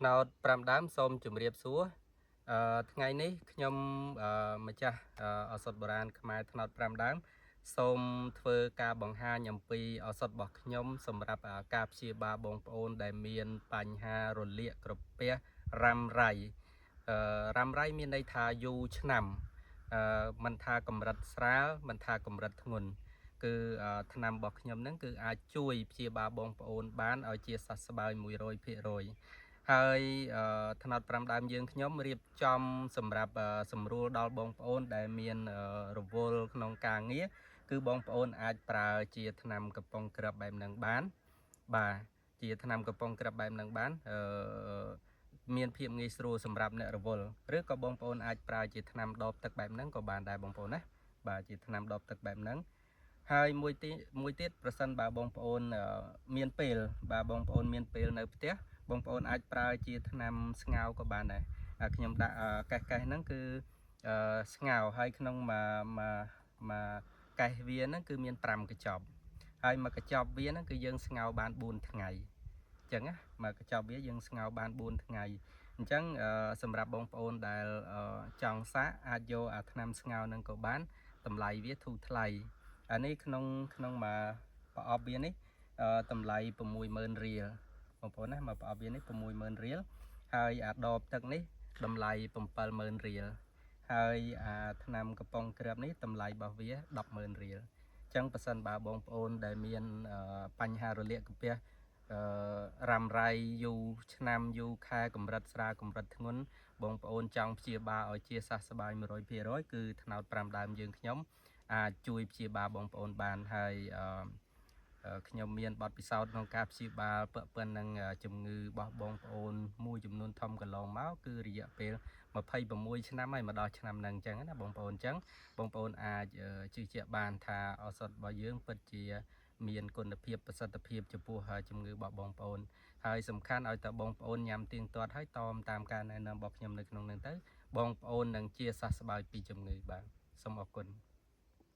ត្នោត5ដើមសូមជម្រាបសួរអឺថ្ងៃនេះខ្ញុំអឺម្ចាស់ឱសថបុរាណខ្មែរត្នោត5ដើមសូមធ្វើការបង្ហាញអំពីឱសថរបស់ខ្ញុំសម្រាប់ការព្យាបាលបងប្អូនដែលមានបញ្ហារលាកក្រពះរ៉ាំរ៉ៃអឺរ៉ាំរ៉ៃមានន័យថាយូរឆ្នាំអឺមិនថាកម្រិតស្រាលមិនថាកម្រិតធ្ងន់គឺថ្នាំរបស់ខ្ញុំហ្នឹងគឺអាចជួយព្យាបាលបងប្អូនបានឲ្យជាសះស្បើយ100%ហើយត្នោត5ដើមយើងខ្ញុំរៀបចំសម្រាប់សម្រួលដល់បងប្អូនដែលមានរវល់ក្នុងការងារគឺបងប្អូនអាចប្រើជាថ្នាំកំប៉ុងក្របបែបហ្នឹងបានបាទជាថ្នាំកំប៉ុងក្របបែបហ្នឹងបានអឺមានភាពងាយស្រួលសម្រាប់អ្នករវល់ឬក៏បងប្អូនអាចប្រើជាថ្នាំដបទឹកបែបហ្នឹងក៏បានដែរបងប្អូនណាបាទជាថ្នាំដបទឹកបែបហ្នឹងហើយមួយទីមួយទៀតប្រសិនបើបងប្អូនមានពេលបាទបងប្អូនមានពេលនៅផ្ទះបងប្អូនអាចប្រើជាថ្នាំស្ងោក៏បានដែរខ្ញុំដាក់កេះកេះហ្នឹងគឺស្ងោហើយក្នុងមួយមួយមួយកេះវាហ្នឹងគឺមាន5កញ្ចប់ហើយមួយកញ្ចប់វាហ្នឹងគឺយើងស្ងោបាន4ថ្ងៃអញ្ចឹងណាមួយកញ្ចប់វាយើងស្ងោបាន4ថ្ងៃអញ្ចឹងសម្រាប់បងប្អូនដែលចង់សាកអាចយកអាថ្នាំស្ងោហ្នឹងក៏បានតម្លៃវាធូរថ្លៃអានេះក្នុងក្នុងមួយប្រអប់វានេះតម្លៃ60000រៀលបងប្អូនណាមកប្រអប់វានេះ60000រៀលហើយអាដបទឹកនេះតម្លៃ70000រៀលហើយអាថ្នាំកំប៉ុងគ្រាប់នេះតម្លៃរបស់វា100,000រៀលអញ្ចឹងប៉ះសិនបើបងប្អូនដែលមានបញ្ហារលាកកាពះអឺរ៉ាំរ៉ៃយូរឆ្នាំយូរខែកម្រិតស្រាលកម្រិតធ្ងន់បងប្អូនចង់ព្យាបាលឲ្យជាសះស្បើយ100%គឺត្នោត5ដើមយើងខ្ញុំអាចជួយព្យាបាលបងប្អូនបានហើយអឺខ្ញុំមានបទពិសោធន៍ក្នុងការព្យាបាលពាក់ព័ន្ធនឹងជំងឺរបស់បងប្អូនមួយចំនួនធំកន្លងមកគឺរយៈពេល26ឆ្នាំហើយមកដល់ឆ្នាំហ្នឹងអញ្ចឹងណាបងប្អូនអញ្ចឹងបងប្អូនអាចជឿជាក់បានថាឱសថរបស់យើងពិតជាមានគុណភាពប្រសិទ្ធភាពចំពោះជំងឺរបស់បងប្អូនហើយសំខាន់ឲ្យតែបងប្អូនញ៉ាំទៀងទាត់ហើយតមតាមការណែនាំរបស់ខ្ញុំនៅក្នុងហ្នឹងទៅបងប្អូននឹងជាសះស្បើយពីជំងឺបាទសូមអរគុណ។